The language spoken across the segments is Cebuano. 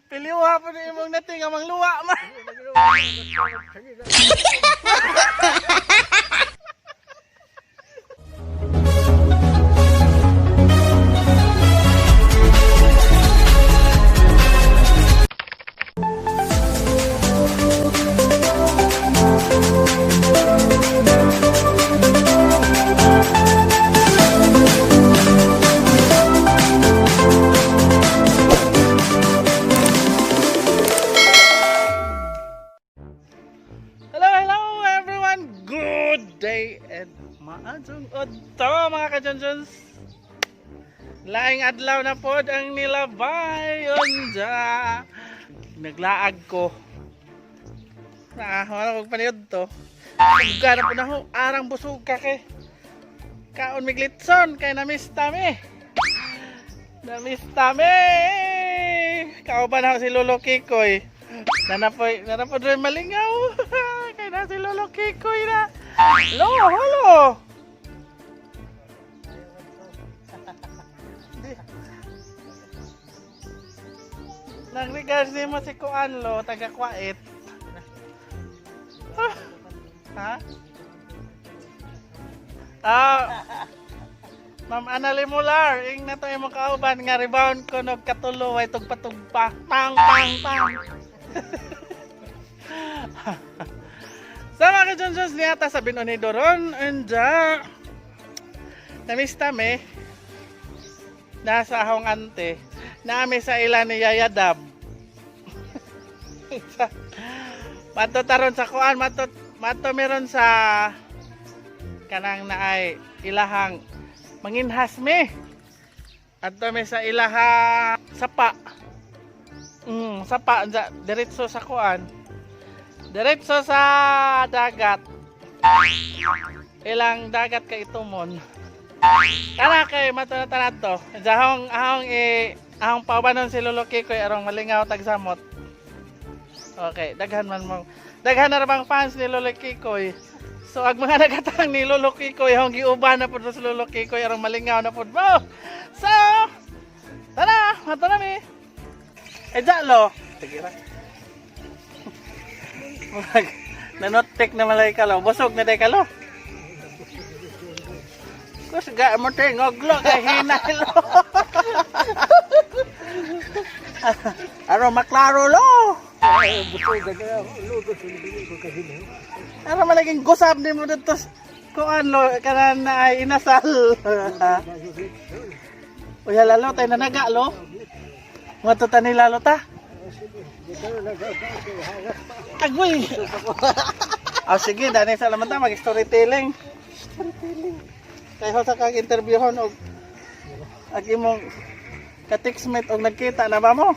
Piliwa po ni imong nating nga mangluwa man. Hello, hello everyone! Good day and maadtong udto, mga kajonjons! Laing adlaw na pod ang nilabay unja. Naglaag ko. Na, wala kong paniod to. Suga na po na ho, arang busog ka kay. Kaon miglitson kay namiss tami. Namiss tami. Kauban na ho si Lolo Kikoy. Nanapoy, nanapoy rin malingaw. Kay na si Lolo Kikoy na. Lo, halo. Nag-regards ni mo si Kuan lo, taga Kwait. Ha? Ah, Ma'am Ana Limular, ing na to imong kauban nga rebound ko nog katulo way tugpa-tugpa. Pang pang pang. Sa mga kajonjons niya ta sa Binonido ron and namiss ta me nasa ahong ante nami sa ila ni Yaya Dab. Mato taron sa kuan, mato mato meron sa kanang naay ilahang manginhas me. Adto me sa ilahang sapa. Sapa diretso sa kuan. Diretso sa dagat. Ilang dagat kay itumon. Tara kay mato na tara to. Jahong ahong i ahong paubanon si Lolo Kikoy arong malingaw tagsamot. Okay, daghan man mo. Daghan na ra bang fans ni Lolo Kikoy. So ag mga nagatang ni Lolo Kikoy ahong giuban na pud si Lolo Kikoy arong malingaw na pud mo. So, tara, mato na mi. Eh lo. Sige ra. Murag nanotek na malay ka lo. Busog na day ka lo. Kusga mo tingog lo kay hinay lo. Aro maklaro lo. Aro malaging gusab ni mo dito. Kuan lo kanan na ay inasal. Uy lalo tayo nanaga lo. Mato ta nila lo ta. Agoy. Ah, sige, dani sa laman ta mag storytelling. Storytelling. Kay ho sa kag interviewhon og ag imong ka-textmate og nagkita na ba mo?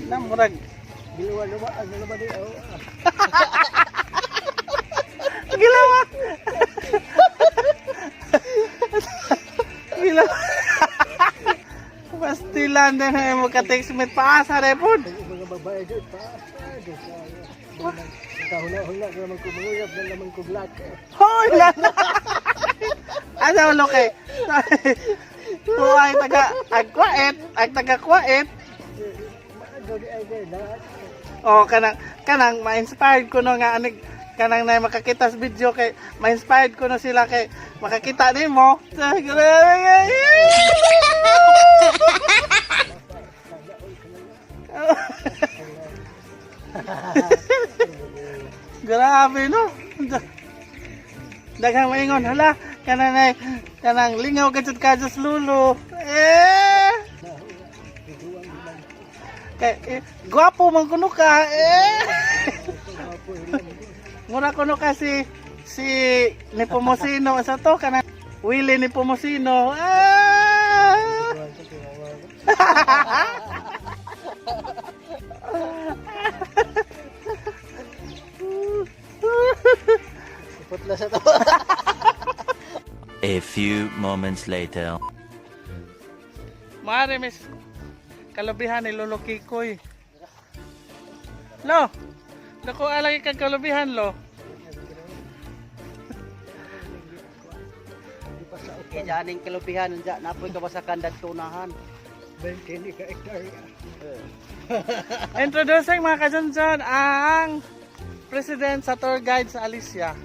Na murag gilawa. Gilawa. Pastilan din na imo ka-textmate paasa re pod. Mga babae doon, paasa doon sa kahula-hula na naman ko, manguyab na naman ko black. Hoy, lala. Asa ulo kay? Tuway taga agkwait, ag taga kwait. Maano di ay di lahat. Oh, kanang kanang ma-inspired ko no nga anig kanang na makakita sa video kay ma-inspired ko no sila kay makakita nimo. Grabe no. Daghang maingon hala kanang nay kanang lingaw ka jud ka Diyos lulo. Eh. Kay eh, gwapo man kuno ka eh. Mura kuno ka si si Nepomuceno sa to kanang Willie Nepomuceno. Ah! Putla sa to. A few moments later. Mare miss kalubihan ni Lolo Kikoy. Lo, nakuha lagi kang kalubihan lo. Kay aning kalubihan unja napoy kabasakan dadtunahan. 20 ni ka hektarya. Introducing, mga kajonjon, ang president sa tour guide sa Alicia.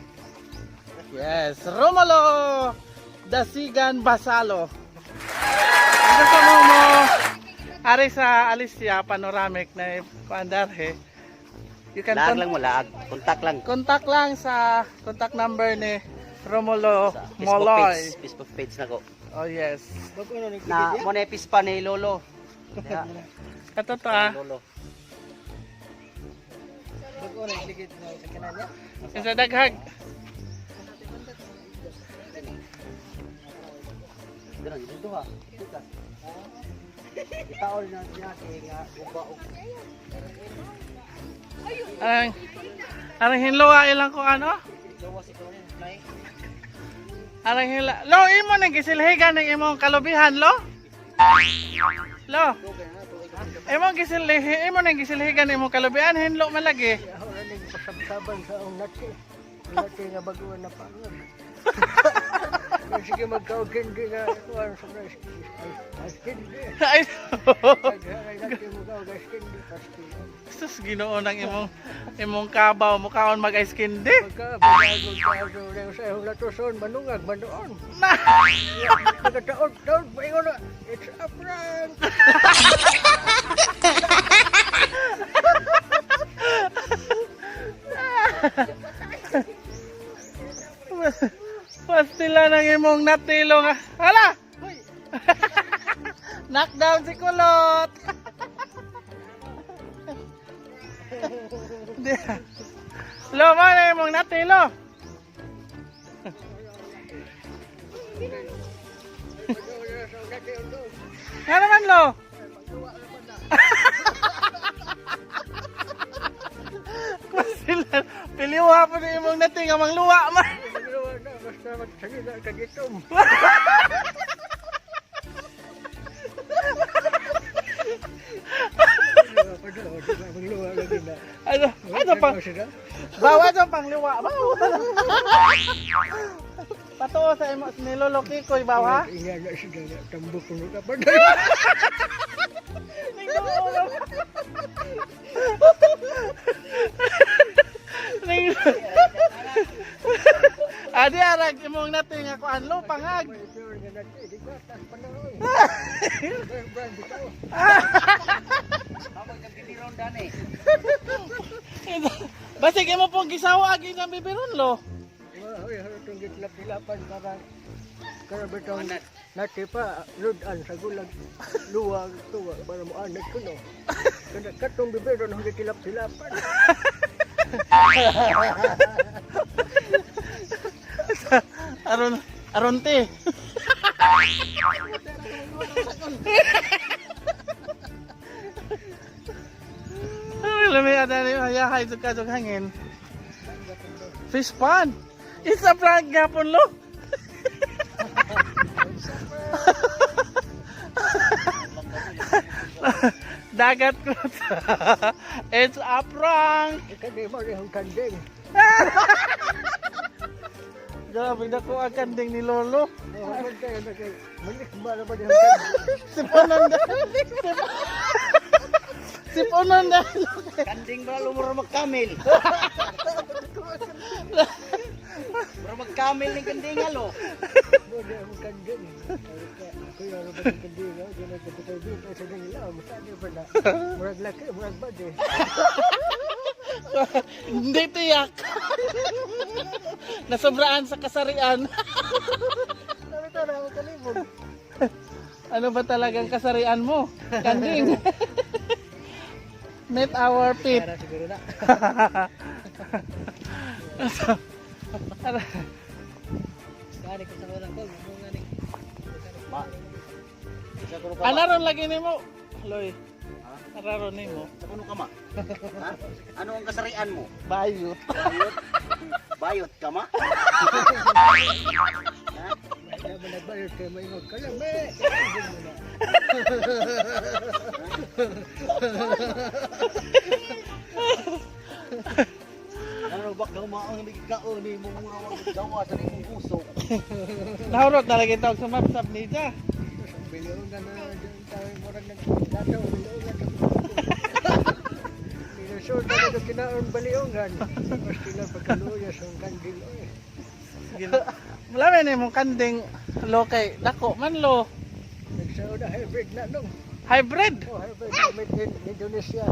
Yes, Romulo Dasigan Basalo. Kung gusto mo mo ari sa Alicia panoramic na paandarhe, you can Laag lang mo, laag. Kontak lang. Contact lang sa contact number ni Romulo Sa Facebook Moloy. page, Facebook page na ko. Oh yes. Bago na nagtigid Na ya. mo na pa ni Lolo. Diha, Kato to ah. Lolo. Bago na nagtigid na sa kananya. Sa daghag. Dira dito ha. Dito. Itaol na siya kay nga uba og Arang arang hinluwa ilang ko ano? gawas ikaw ni play. Arang hila. Lo, imo nang gisilhigan ng imong kalubihan, lo? Lo. Imo nang gisilhigan imong kalubihan, hinlo man lagi. Ako na ning pasabsaban sa akong nati. Ang nati nga bago na pangag. Kung sige magkaugindi nga kuan sa ice candy. Ay. Nagharay nati mo ka og ice candy pastilan. Sus, Ginoo nang imong imong kabaw mukaon mag ice candy. Pagka bagagog kago na sa imong latuson manungag manoon. Na. Pagkataon taon paingon na it's a prank. Pastila ng imong natilo nga. Hala! Knockdown si Kulot. Di. Lo, mo na imong natilo. Nga naman, lo. Pastila. Piliwa po na imong nati nga mangluwa man. Magluwa na basta magsalita ka gitom. Magluwa lagi na. Ano, ano pa? Bawa sa pangliwa. Bawa. Patuo sa imo ni Lolo Kikoy bawa. Inga na siya na tambok ko ka pa. Adi arag imong nating ako anlo pangag. Amang nagbibiron dani. Basig imo pong gisawa agi ng bibiron lo. Para bitong nati pa ludan sa gulag luwag tuwa para mo anak ko no. Kada katong bibiron ang gitilap-tilapan. Aron aron te. Ay, lami ada ni hayahay jud ka jud hangin. Fish pond. It's a prank gapon lo. Dagat ko. It's a prank. Kani mo rin ang kanding. Grabe na ko ang kanding ni Lolo. Mo tayo na kay manik ba na ba ang kanding. Sipunan dahil. Sipunan dahil. Kanding ba lumuro magkamil? Mura magkamil ning kanding alo. Mo rin ang kanding. Kuya ro ba ang kanding? Di na kapitay dito sa nila. Masani pa na. Murag laki, murag bade. Hindi tiyak. Nasobraan sa kasarian. Sabi to na ang kalibog. Ano ba talagang kasarian mo? Kanding. Meet our pit. Para siguro na. Gani ko sa walang kol, mo nga ni. Ma. Sa kuno ka ma. Alaron lagi nimo. Loy. Araron nimo. Sa kuno ka ma. Ha? Ano ang kasarian mo? Bayot. Bayot. Bayot ka ma? Kaya man nagbayad kay may kalame. Ano Baka maang nagkaon ni mo mura wa gawa sa imong puso. Nahurot na lagi tawag sa mapsap niya. Bilungan na dyan tayo murag nagdataw bilungan. Pinusod na ito kinaon baliungan. Mas sila pagkaluya sa kandil. Oy. Wala na imong kanding lo kay dako man lo. Nagsaon na hybrid na nung. Hybrid. Oh, hybrid made in Indonesia.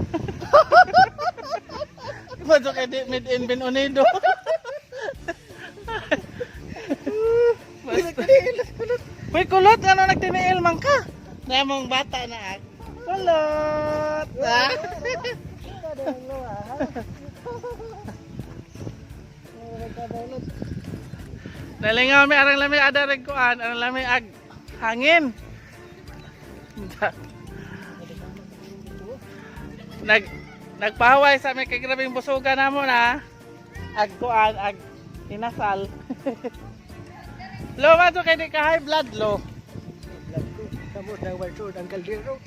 Iba kay di made in Ben Unido. Kulot. Uy, kulot! Ano nagtiniil man ka? Namong bata na ah. Kulot! Ah. Kada ang luwa, ha? Nagkadalot. Nalingaw mi arang lami ada rin kuan, arang lami ag hangin. Nag nagpaway sa mi kay grabeng busuga namo na. Ag kuan ag inasal. Lo man to kay di ka high blood lo. Blood ko. Kamot na walsod ang kaldero.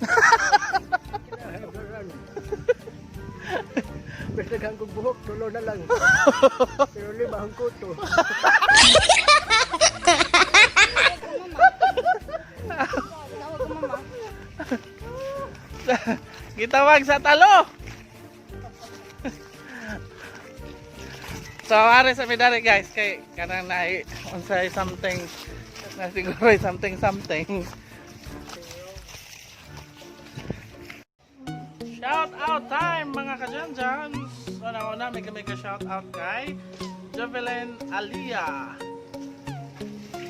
Kinahiblaran. Basta kang kong buhok, tulo na lang. Pero lima ang kuto. Tawag ko mama. Gitawag sa talo. So are sa midari guys kay kanang na unsay something na siguro something something. Shout out time mga kajanjans. Una-una may kami ka shout out kay Juvelin Alia.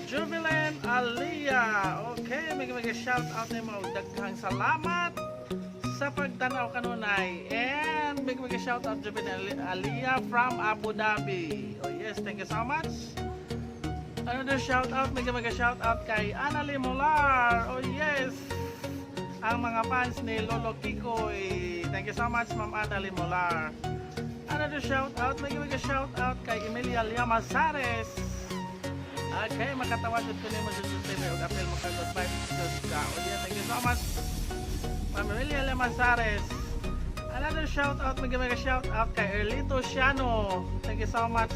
Juvelin Alia. Okay, may kami ka shout out nimo. Daghang salamat sa pagtanaw kanunay. And big big shout out Juvenal Alia from Abu Dhabi. Oh yes, thank you so much. Another shout out, mega mega shout out kay Annalie Molar. Oh yes. Ang mga fans ni Lolo Kikoy. Thank you so much, Ma'am Annalie Molar. Another shout out, mega mega shout out kay Emilia Llamazares. Okay, makatawa jud ko nimo jud TV ug apil mo ka good vibes jud ka. Oh yeah, thank you so much. Ma'am Emilia Lemazares. Another shout out, mega mega shout out kay Erlito Siano. Thank you so much.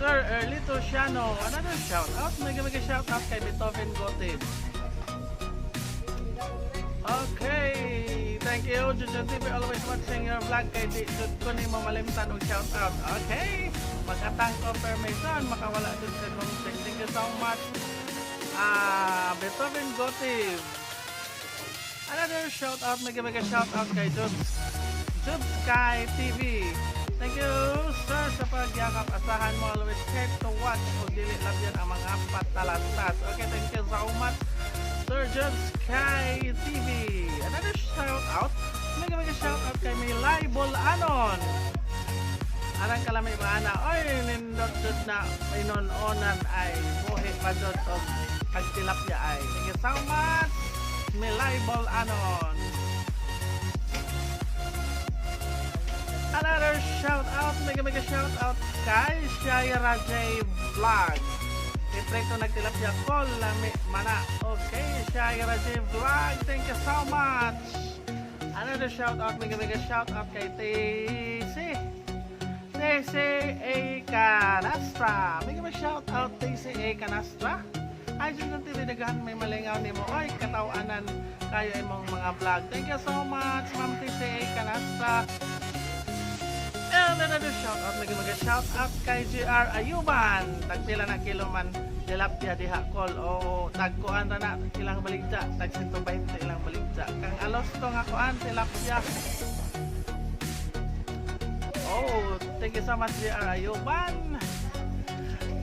Sir Erlito Siano. Another shout out, mega mega shout out kay Beethoven Gotib. Okay, thank you. Juju TV always watching your vlog kay di jud ko nimo malimtan og shout out. Okay, magatang confirmation makawala jud sa check. Thank you so much. Ah, Beethoven Gotib. Another shout out, mega mega shout out kay Jubs. Jubs Sky TV. Thank you, sir, sa pagyakap. Asahan mo always keep to watch o dili labyan ang mga patalastas. Okay, thank you so much, Sir Jubs Sky TV. Another shout out, mega mega shout out kay Milay Bolanon. Arang kalami maana, oy, nindot jud na inon-onan ay buhi pa jud og kag tilapia ay. Thank you so much, Milay Bolanon. Another shout out, mega mega shout out kay Shaira J Vlog. Iprito nagtilapia ko, lami mana. Okay, Shaira J Vlog, thank you so much. Another shout out, mega mega shout out kay TC. TCA Canastra. Mega mega shout out TCA Canastra. Ay, dyan ng TV daghan may malingaw nimo. Ay, katawanan kayo imong mga vlog. Thank you so much, Ma'am TCA Canastra. And another shout out, mega mega shout out kay GR Ayuban. Tagpila na kilo man tilapia diha kol o tagkuan ra na ilang baligya, tag 120 ilang baligya. Kang alos to nga kuan tilapia. Oh, thank you so much, GR Ayuban.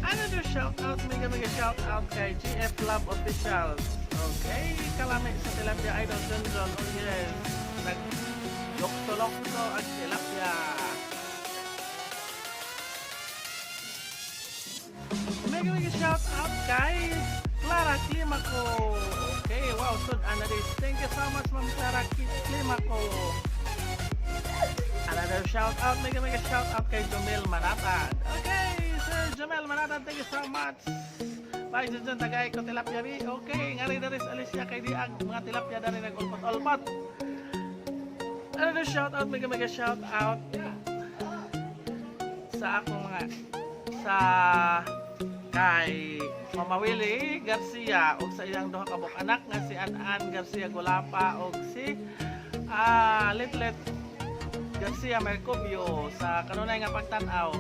Another shout out, mega mega shout out kay GF Love Officials. Okay, kalami sa tilapia Idol Junjun. Oh yes, nag lokto-lokto ang tilapia. Mega mega shout out kay Clara Climaco. Okay, wow, sud analyst. Thank you so much, Ma'am Clara Climaco. Another shout out, mega mega shout out kay Jomel Manatad. Okay, Sir Jomel Manatad, thank you so much. Bye, dyan tagay ko tilapia bi. Okay, ngari daris Alicia kay diag mga tilapia dari nagulpot-ulpot. Another shout out, mega mega shout out sa akong mga sa kay Mama Willie Garcia ug sa iyang duha ka buok anak nga si An-An Garcia Gulapa ug si Litlet Garcia Mercubio sa kanunay nga pagtan-aw.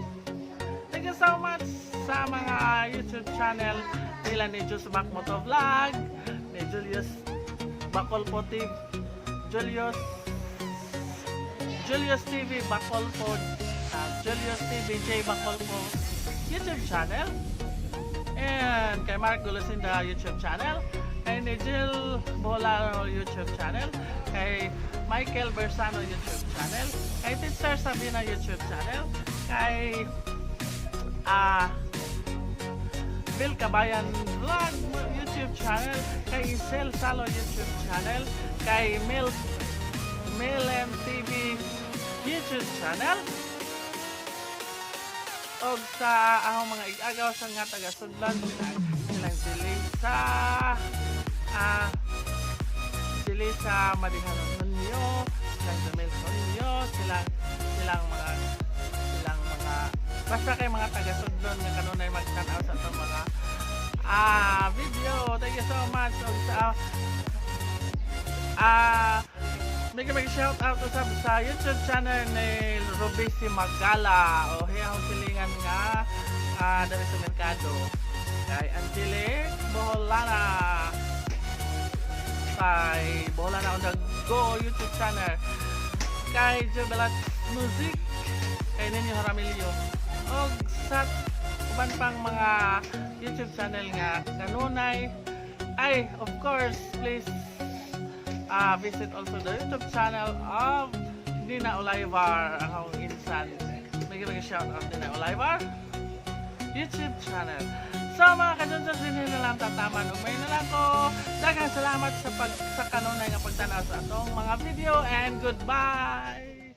Thank you so much sa mga YouTube channel nila ni Josback Moto Vlog, ni Julius Bacolpo TV, Julius Julius TV Bacolpo, Julius TV J Bacolpo YouTube channel, and kay Mark Gulusinda YouTube channel, kay ni Jill Bolaro YouTube channel, kay Michael Bersano YouTube channel, kay Teacher Sabina YouTube channel, kay Bill Kabayan Vlog YouTube channel, kay Isel Salo YouTube channel, kay Mil Milen TV YouTube channel, og sa akong mga igagaw sa nga taga-sudlan, silang sili sa sili sa Madihanon Hunyo, silang Jamil Hunyo, silang silang mga basta kay mga taga-sudlon nga kanunay magtan-aw sa atong mga video. Thank you so much. Og sa may mag shout out usab sa YouTube channel ni Rubisi Magala o hiyang silingan nga dali sa merkado, kay Angelic Boholana, kay Boholana on the Go YouTube channel, kay Jubilat Music, kay Ninyo Jaramillo og sa uban pang mga YouTube channel nga kanunay. Ay, of course, please visit also the YouTube channel of Nina Olivar, ang akong insan. May shout out Nina Olivar YouTube channel. So mga kadunsos, din na lang tataman ug may na lang ko. Daghang salamat sa kanunay nga pagtanaw sa atong mga video and goodbye.